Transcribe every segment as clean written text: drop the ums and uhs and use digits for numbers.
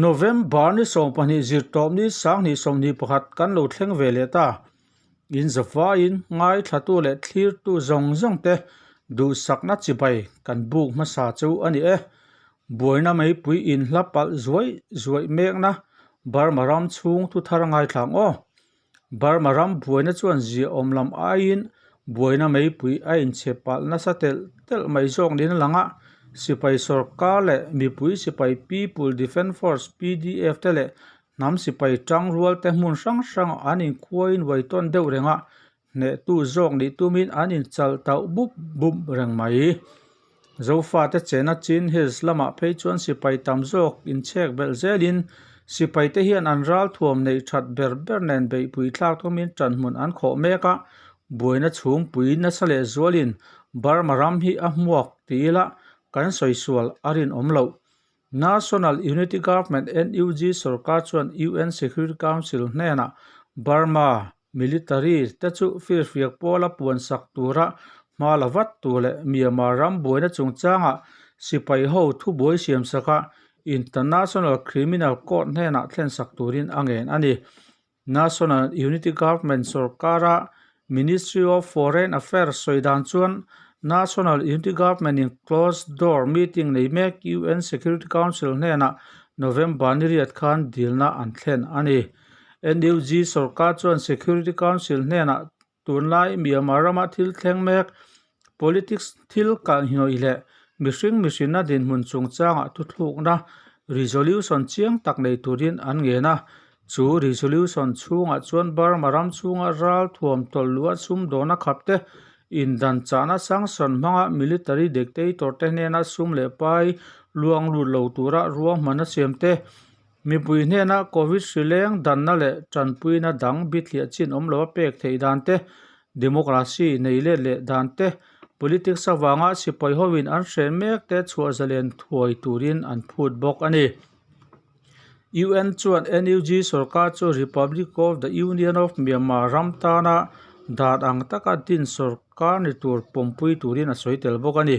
November ni 12 zirtawpni 2021 kan lo thleng ve leh ta. In zavaiin ngaithlatu leh thlirtu zawng zawng te duhsakna chibai kan buk hmasa chu a ni e. Buaina meipui in hla palh zuai zuaih mekna Burma ram chhung thu thar ngaithla ang aw. Burma ram buaina chuan ziaawm lam aiin buaina meipui a inchhe palh nasa telh telh mai zawk niin a lang a. Sipai sawrkar leh mipui sipai People Defence Force, PDF, te leh Hnam sipai tangrual te hmun hrang hrangah an inkhuaiin uai tawn deuh reng a, hnehtu zawk nih tumin an inchalh tauh bup bup reng mai. Zofate chena Chin Hills lamah phei chuan sipai tam zawk inchhek belh zelin sipaite hian an ralthuam neih that ber ber nen beihpui thlak tumin ṭanhmun an khawh mek a, buaina chhungpui nasa leh zualin Burma ram hi a hmuak ti ila kan sawi sual a rinawm loh. National Unity Government, NUG, sorkar chuan UN Security Council hnenah Burma military te chu firfiak pawla puansak tura hma la vat tur leh Myanmar ram buaina chungchangah sipai ho thubuai siamsaka International Criminal Court hnenah thlensak turin a ngen a ni. National Unity Government sorkara Ministry of Foreign Affairs sawi dan chuan National Unity Government in closed door meeting nei mek UN Security Council hnenah November ni riat khan dilna an thlen a ni. NUG sorkar chuan Security Council hnenah tunlai Myanmar rama thil thleng mek politics thil kalhnawih leh mihring mihrinna dinhmun chungchangah thuthlukna resolution chiang tak nei turin an ngen a. Chu resolution chhungah chuan Burma ram chhunga ral thuam tawlh luah sumdawna khap te, indan chahna sanction hmanga military dictator te hnena sum leh pai luang lut lo tura ruahman a siam te, Mipui hnena Covid hri leng danna leh tanpuina dang bithliah chin awm lo a pek theih dan te, democracy nei let leh dan te, politics avanga sipai hoin an hren mek te chhuah zalen thuai turin an phut bawk a ni. UN chuan NUG sorkar chu Republic of the Union of Myanmar ram tana dan ang taka din sorkar ni tur pawmpui turin a sawi tel bawk a ni.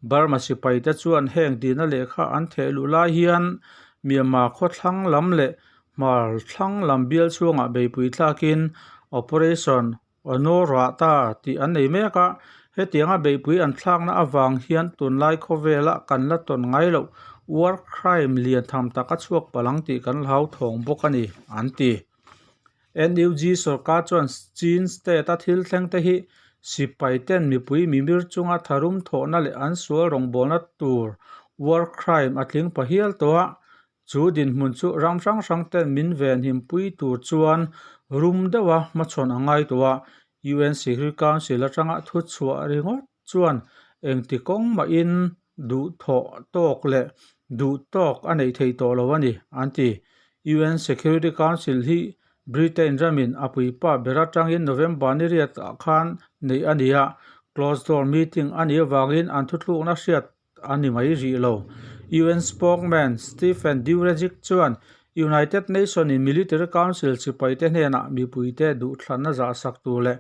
Burma sipaite chuan heng dina lehkha an theh luh lai hian Myanmar khawthlang lam leh hmar thlang lam bial chhungah beipui thlakin Operation Onorata tih an nei mek a, hetianga beipui an thlakna avang hian tunlai khawvela kan la tawn ngai loh war crime lian tham tak a chhuak palh ang tih kan hlauthawng bawk a ni, an ti. NUG sorkar chuan Chin state-a thil thlengte hi sipaiten mipui mimir chunga tharum thawhna leh an sual rawngbawlna tur war crime a tling pa hial tawh a, chu dinhmun chu ram hrang hrangten min venhim pui tur chuan rum deuha hmachhawn a ngai tawh a, UN Security Council atanga thuchhuah ringawt chuan engti kawng mahin duhthawh tawk leh duh tawk a neih theih tawh lo a ni, an ti. UN Security Council hi Britain ramin a puipa ber atangin November ni riatah khan neih a ni a, closed door meeting a nih avangin an thuthlukna hriat a ni mai rih lo. UN spokesman Stephen Dujarric chuan United Nation in Military Council sipaite hnenah mipuite duhthlanna zahsak tur leh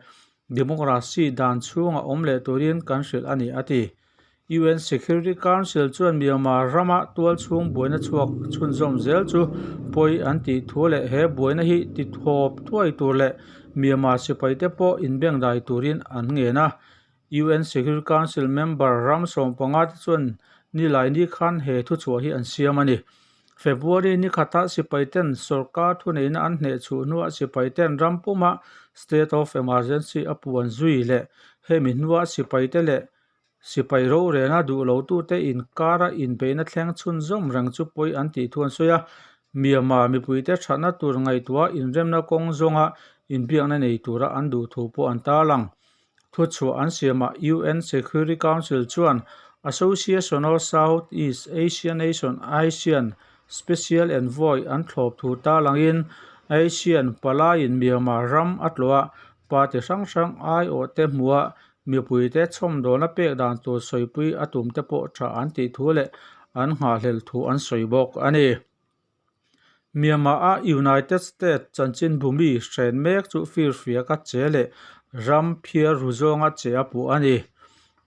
Democracy dan chhunga awm leh turin kan hrilh a ni, a ti. UN Security Council chuan Myanmar rama tualchhung buaina chhuak chhunzawm zel chu pawi an tih thu leh he buaina hi tithawp thuai tur leh Myanmar sipaite pawh inbengdai turin an ngen a. UN Security Council member ram 15 te chuan Nilaini khan he thuchhuah hi an siam a ni. February ni khatah sipaiten sorkar thuneihna an hneh chhuh hnuah sipaiten ram puma state of emergency a puan zui leh hemi hnuah sipaite leh sipai rorelna duh lotute inkara inbeihna thleng chhunzawm reng chu pawi an tih thu an sawi a. Myanmar mipuite thatna tur ngaihtuah inremna kawng zawnga inbiakna nei tura an duh thu pawh an tarlang. Thuchhuah an siamah UN Security Council chuan Association of South East Asia Nation, ASEAN, Special Envoy an thlawp thu tarlangin ASEAN palaiin Myanmar ram a tlawh a, party hrang hrang aiawhte hmuha mipuite chhawmdawlna pek dan tur sawipui a tumte pawh tha an tih thu leh an nghahhlelh thu an sawi bawk a ni. Myanmar-a United States chanchin bumi hren mek chu firfiak a che leh ram phiar ru zawnga che a puh a ni.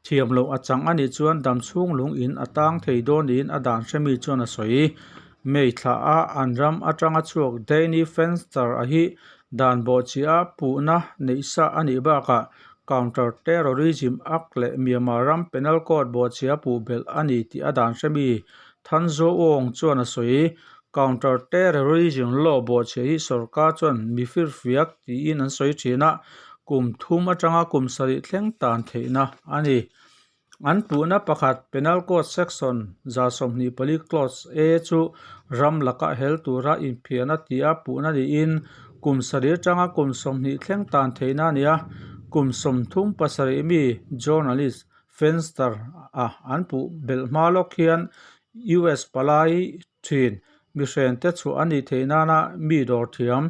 Thiam loh a chang a nih chuan damchhung lung in a tang thei dawn niin a dan hremi chuan a sawi. May thla a an ram atanga chhuak Danny Fenster a hi dan bawhchhiah a puhna neih sa a nih bakah Counter Terrorism Act leh Myanmar ram Penal Code bawhchhiah a puh belh a ni tih a dan hremi Than Zaw Aung chuan a sawi. Counter Terrorism Law bawhchhiah hi sorkar chuan mi firfiak tiin an sawi thin a, kum thum atanga kum sarih thleng tan theihna a ni. An puhna pakhat Penal Code Section 124 Clause A chu ram laka hel tura inphiahna tia puhna niin kum sarih atanga kum 20 thleng tan theihna a ni a, kum 37 mi journalist Fenster a an puh belh hma lawk hian US palai thin mihrente chhuah a nih theih nana mi dawr thiam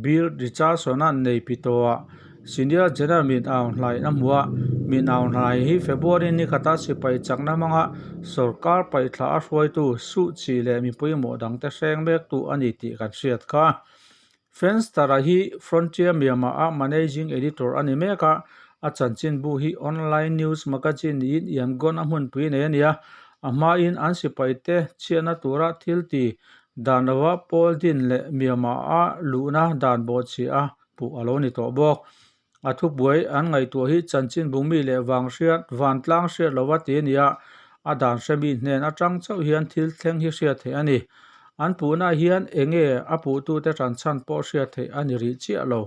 Bill Richardson-a nei pi tawhah Senior General Min Aung Hlaing a hmu a. Min Aung Hlaing hi February ni khata sipai chakna hmanga sorkar paihthla a hruaitu Suh Kyi leh mi pawimawh dangte hreng mektu a ni tih kan hriat kha. Fenster-a hi Frontier Myanmar-a Managing Editor a ni mek a, a chanchinbu hi online news magazine niin Yangon a hmunpui nei a ni a, a hmain an sipaite chhiatna tura thil ti dan lova pawl din leh Myanmar-a luhna dan bawhchhiah a puh a lo ni tawh bawk. A thubuai an ngaihtuah hi chanchinbu mi leh vang hriat, vantlang hriat lova ti a ni a, a dan hremi hnen atang chauh hian thil thleng hi hriat theih a ni. An puhnaah hian eng nge a puhtute tan chhan pawh hriat theih a ni rih chiah lo.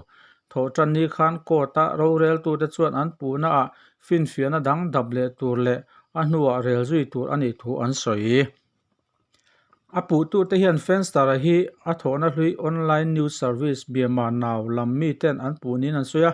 Thawhtanni khan court-a roreltute chuan an puhnaah finfiahna dang dap leh tur leh a hnuah rel zui tur a nih thu an sawi. A puhtute hian Fenster-a hi a thawhna hlui online news service Myanmar Now lam miten an puh niin an sawi a.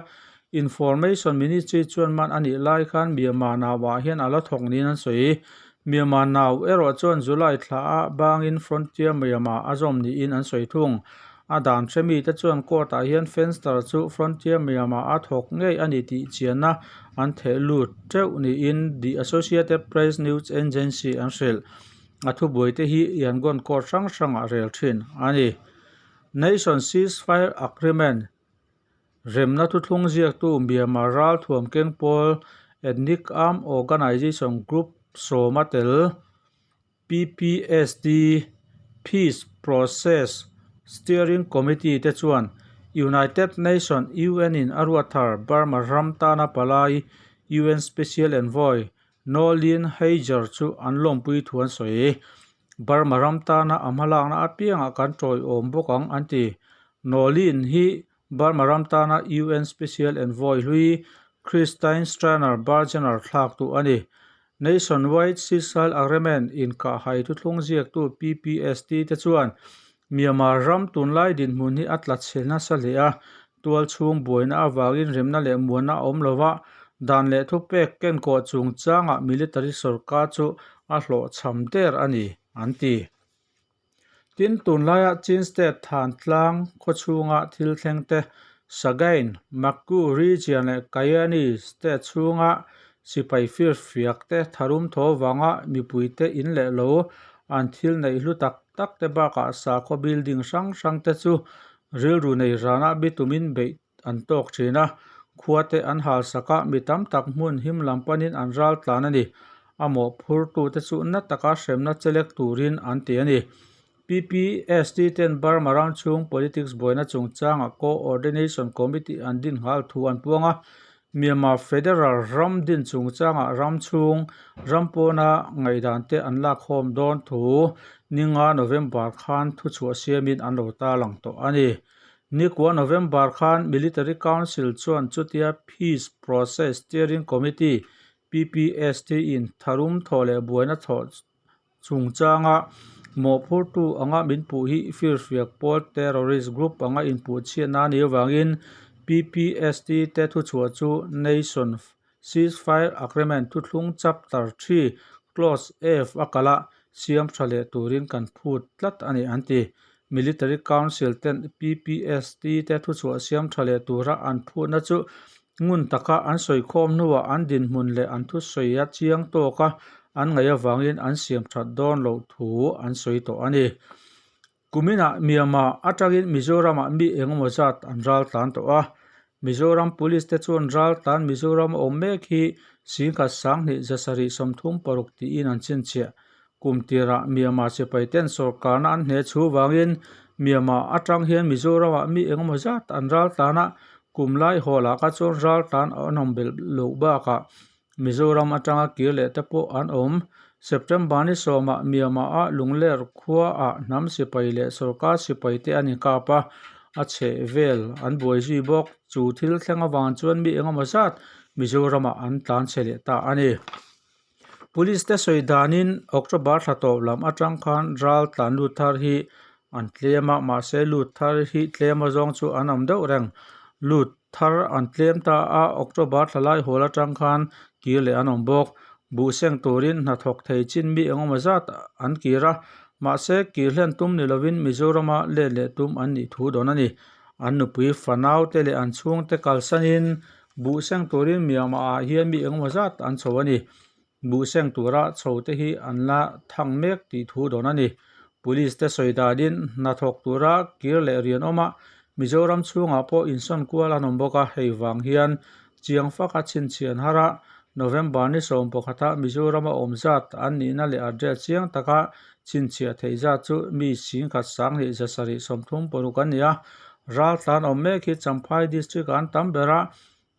Information Ministry chuan man a nih lai khan Myanmar Now-ah hian a la thawk niin an sawi. Myanmar Now erawh chuan July thla a bangin Frontier Myanmar a zawm niin an sawi thung. A dan hre mite chuan court-ah hian Fenster chu Frontier Myanmar a thawk ngei a ni tih chianna an theh lut teuh niin The Associated Press news agency an hrilh. A thubuaite hi Yangon court hrang hrangah rel thin a ni. Nation Ceasefire Agreement remna thuthlung ziaktu Myanmar ralthuam keng pawl Ethnic Armed Organization Group sawma tel PPSD Peace Process Steering Committee te chuan United Nation, UN, in a ruat thar Burma ram tana palai UN Special Envoy Noeleen Heyzer chu an lawmpui thu an sawi. Burma ram tana a hmalakna apiangah kan tawiawm bawk ang an ti. Noeleen hi Burma ram tana UN Special Envoy hlui Christine Schraner Burgener thlaktu a ni. Nationwide Ceasefire Agreement inkahhai thuthlung ziaktu PPST te chuan Myanmar ram tunlai dinhmun hi a tla chhe nasa hle a, tual chhung buaina avangin remna leh muanna a awm lova, dan leh thupek kenkawh chungchangah military sorkar chu a hlawhchham der a ni, an ti. Tin, tunlaia Chin State than tlang khawchhunga thil thleng te, Sagaing, Makku region leh Karenni state chhunga sipai firfiak te tharum thaw vanga mipuite in leh lo an thil neih hlu tak tak te bakah sakhaw building hrang hrang te chu rilru nei rana bitumin beih an tawk thin a, khua te an hal sak a, mi tam tak hmun him lam panin an ral tlan a ni. A mawhphurtute chu na taka hremna chelek turin an ti a ni. PPST ten Burma ram chhung politics buaina chungchangah Co-ordination Committee an din nghal thu an puang a, Myanmar Federal ram din chungchangah ram chhung ram pawna ngaihdan te an lakkhawm dawn thu ninga November khan thuchhuah siamin an lo tarlang tawh a ni. Nikua November khan Military Council chuan chutia Peace Process Steering Committee, PPST, in tharum thawh leh buaina thawh chungchanga mawhphurtu anga min puh hi firfiak pawl terrorist group anga inpuh chhiatna a nih avangin PPST te thuchhuah chu Nation Ceasefire Agreement thuthlung Chapter 3 Clause F a kalh a, siam tha leh turin kan phut tlat a ni an ti. Military Council ten PPST te thuchhuah siam tha leh tura an phutna chu ngun taka an sawikhawm hnuah an dinhmun leh an thusawi a chiang tawk a, an ngaih avangin an siam that dawn loh thu an sawi tawh a ni. Kuminah Myanmar atangin Mizoramah mi engemaw zat an ral tlan tawh a. Mizoram Police te chuan ral tlan Mizoram a awm mek hi 10,236 tiin an chhinchhiah. Kum tirah Myanmar sipai ten sawrkarna an hne chhu vangin Myanmar atang hian Mizoramah mi engemaw zat an ral tlan a, kum lai hawlah kha chuan ral tlan an awm belh loh bakah Mizoram atanga kir leh te pawh an awm. September ni sawmah Myanmar-a Lungler khuaah hnam sipai leh sawrkar sipai te an inkap a, a chheh vel an buai zui bawk. Chu thil thleng avang chuan mi engemaw zat Mizoramah an tlan chhe leh ta a ni. Police te sawi danin October thla tawp lam atang khan ral tlan lut thar hi an tlem a, mahse lut thar hi tlem azawng chu an awm deuh reng. Lut thar an tlem ta a, October thla lai hawl atang khan kir leh an awm bawk. Buh seng turin hnathawk thei chin mi engemaw zat an kir a, mahse kir hlen tum ni lovin Mizorama let leh tum an nih thu dawn a ni. An nupui fanau te leh an chhungte kalsanin Buh seng turin Myanmar ah hian mi engemaw zat an chho a ni. Buh seng tura chho te hi an la thang mek tih thu dawn a ni. Police te sawi danin hnathawk tura kir leh rian awm a, Mizoram chhungah pawh insawn kual an awm bawk a, hei vang hian chiang faka chhinchhian har a, November ni 11 a Mizorama awm zat an nihna leh address chiang taka chhinchhiah theih zat chu mi 10,000 736 an ni a. Raltlan awm mek hi Champhai District ah an tam ber a,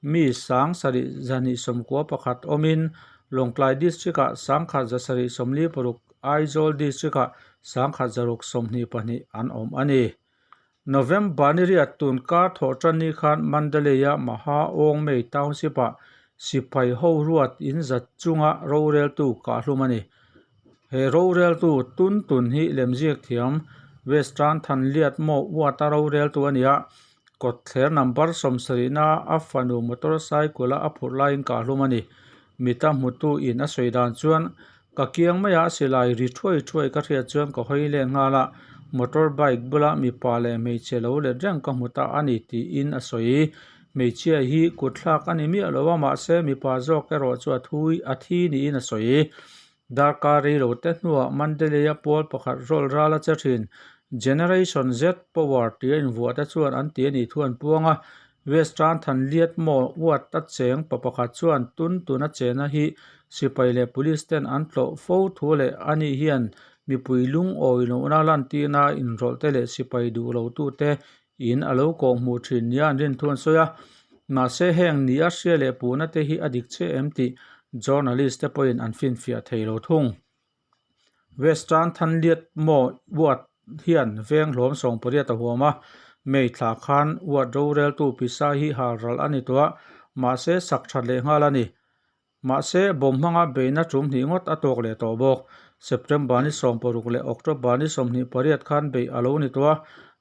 mi 7,291 awmin Lawngtlai District ah 1,746, Aizawl District ah 1,622 an awm a ni. November ni riat tun kar thawh tan ni khan Mandalay-a Maha Aung May Township ah sipai ho ruat in zat chunga roreltu kahhlum a ni. He roreltu tun tun hi lemziak thiam Western Thanliat maw uata roreltu a ni a, kawtthler number 70 a a fanu motorcycle a a phurh laiin kahhlum a ni. Mita hmutu in a sawi dan chuan ka kiang maiah silai ri thuai thuai ka hriat chuan ka hawi let nghal a, motor bike bula mipa leh hmeichhe lo let reng ka hmu ta a ni tiin a sawi. Hmeichhia hi kut thlak a ni miah lo a, mahse mipa zawk erawh chu a thui a thi niin a sawi. Darkar rei lo te hnuah Mandalay-a pawl pakhat rawl ral a che thin. Generation Z Power tia invuah te chuan an ti a nih thu an puang a, Western Thanliat maw uat a cheng pa pakhat chuan tun tuna chena hi sipai leh police ten an tlawh fo thu leh ani hian mipui lungawi lohna lantirna inrawlh te leh sipai duh lo tute in a lo kawh hmuh thin nia an rin thu an sawi a. Mahse heng ni a hria leh puhna te hi a dik che em tih journalist te pawhin an finfiah thei lo thung. Western Thanliat maw uat hian veng hlawm 80 a huam a, May thla khan uat roreltu pisa hi hal ral a ni tawh a, mahse sak that leh nghal a ni. Mahse bawm hmanga beihna tum hnih ngawt a tawk leh tawh bawk. September ni 16 leh October ni 28 khan beih a lo ni tawh a,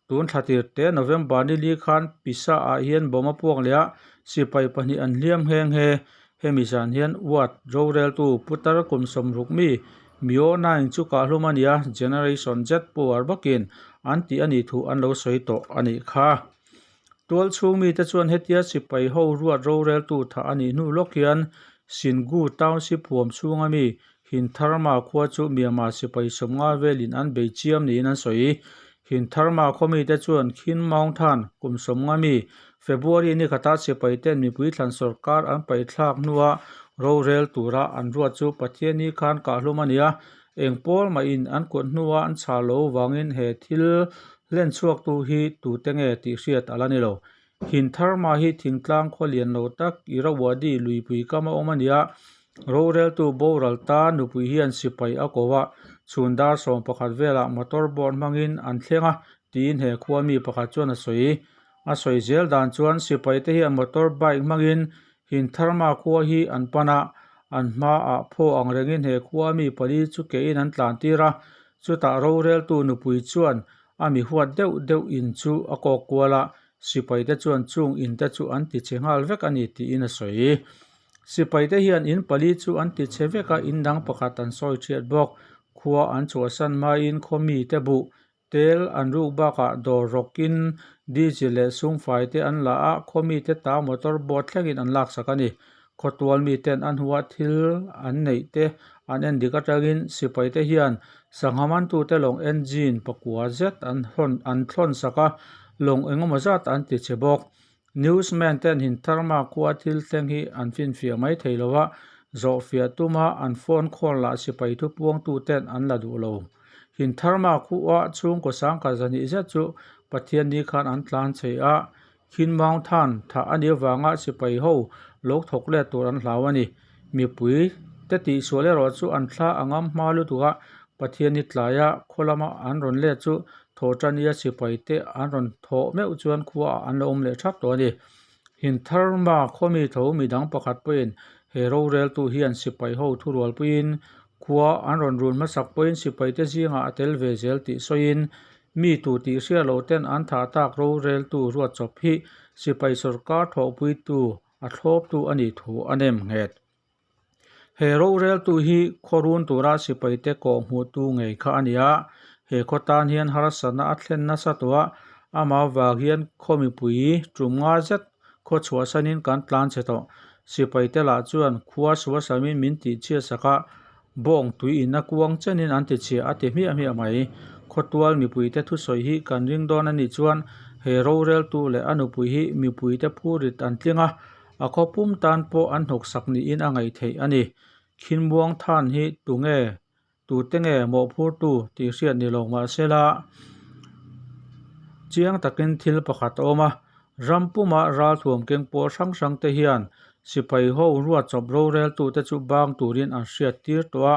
tun thla tir te November ni li khan pisa ah hian bawm a puak leh a, sipai pahnih an hliam nghe nghe. Hemi zan hian Ward roreltu Putar kum 60 mi Myo Naing chu kahhlum a ni a, Generation Z power bakin an tih a nih thu an lo sawi tawh a nih kha. Tual chhung mite chuan hetia sipai ho ruat roreltu thah a nih hnu lawk hian Singu Township huam chhunga mi Hintharma khua chu Myanmar sipai 50 velin an bei chiam niin an sawi. Hintharma khaw mite chuan Khin Maung Than kum 50 mi February ni khata sipai ten mipui thlan sawrkar an paithlak hnua rorel tura an ruat chu Pathianni khan kahhlum a ni a, eng pawl mahin an kut hnua an chhah lo vangin he thil hlen chhuaktu hi tute nge tih hriat a la ni lo. Hintharma hi thingtlang khaw lian lo tak Irrawaddy luipui kam a awm a ni a, roreltu boral ta nupui hian sipai a ko a, chhun dar 11 velah motor boat hmangin an thleng a tiin he khua mi pakhat chuan a sawi. A sawi zel dan chuan sipai te hian motor bike hmangin Hintharma khua hi an pan a, an hmaah phaw ang rengin he khua mi pali chu kein an tlan tir a, chutah roreltu nupui chuan a mi huat deuh deuh in chu a kawk kual a, sipai te chuan chung in te chu an ti chhe nghal vek a ni tiin a sawi. Sipai te hian in pali chu an ti chhe vek a, in dang pakhat an sawi thiat bawk. Khua an chhuahsan hmain khaw mi te buh Tel an ruk bakah dawr rawkin diesel leh sumfai te an la a, khaw mite ta motor boat thlengin an laksak a ni. Khawtual miten a hnua thil an neih te an en dik atangin sipai te hian sangha mantute lawng engine pakua zet an hawn an thlawn sak a, lawng engemaw zat an ti che bawk. Newsman ten Hintharma khua thil thleng hi an finfiah mai thei lo a, Zawhfiah tuma an phone call lah sipai thupuangtuten an la duh lo. Hintharma khuah chhungkaw sangkhat zahnih zet chu Pathianni khan an tlan chei a, Khin Maung Than thah a nih avanga sipai ho lo thawk let tur an hlau a ni. Mipui te tihsual erawh chu an thla a ngam hma lutuk a, Pathianni tlaia khaw lama an rawn let chu Thawhṭania sipai te an rawn thawh meuh chuan khuaah an lo awm leh thap tawh a ni. Hintharma khawmi tho midang pakhat pawhin he roreltu hian sipai ho thurualpuiin khua an rawn run hmasak pawhin sipaite zingah a tel ve zel tih sawiin mi tu tih hriat loh ten an thah tak roreltu ruat chawp hi sipai sawrkar thawhpuitu a thlawptu a nih thu a nem nghet. He roreltu hi khaw run tura sipaite kawh hmuhtu ngei kha a ni a, he khaw tan hian harsatna a thlen nasa tawh a, amah vang hian khaw mipui tum nga zet khaw chhuahsanin kan tlan chhe tawh. Sipaite lah chuan khua suasamin min tihchhiat sak a, bawng tui in a kuang chenin an tichhia a ti hmiah hmiah mai. Khawtual mipuite thusawi hi kan ring dawn a nih chuan he roreltu leh a nupui hi mipuite phurit an tling a, A khaw pum tan pawh an hnawksak niin a ngaih theih a ni. Khinmuang than hi tunge, tute nge mawhphurtu tih hriat ni lo mahsela chiang takin thil pakhat a awm a. Ram puma ralthuam keng pawl hrang hrang te hian sipai ho ruat chawp roreltute chu bang turin an hriat tir tawh a.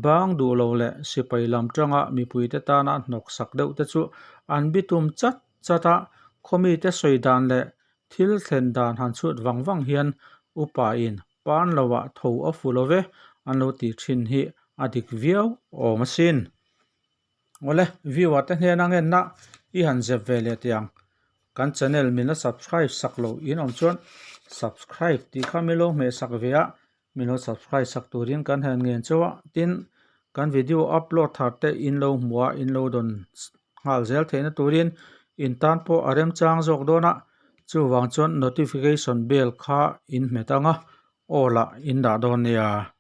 Bang duh lo leh sipai lam tanga mipuite tana hnawksak deuh te chu an bitum chat chat a. Khawmite sawi dan leh Thil thlen dan han chhut vang vang hian upa in pan lo ah tho a fu lo ve an lo tih thin hi a dik viau awm asin. Awle, viewer te hnena ngenna i han zep ve leh teh ang. Kan channel min la subscribe sak lo in awm chuan subscribe tih kha min lo hmeh sak ve a, min lo subscribe sak turin kan han ngen chauh a, tin kan video upload thar te in lo hmuh a in lo dawn nghal zel theihna turin in tan pawh a remchang zawk dawn a, chuvang chuan notification bell kha in hmet ang a, aw lah in dah dawn nia.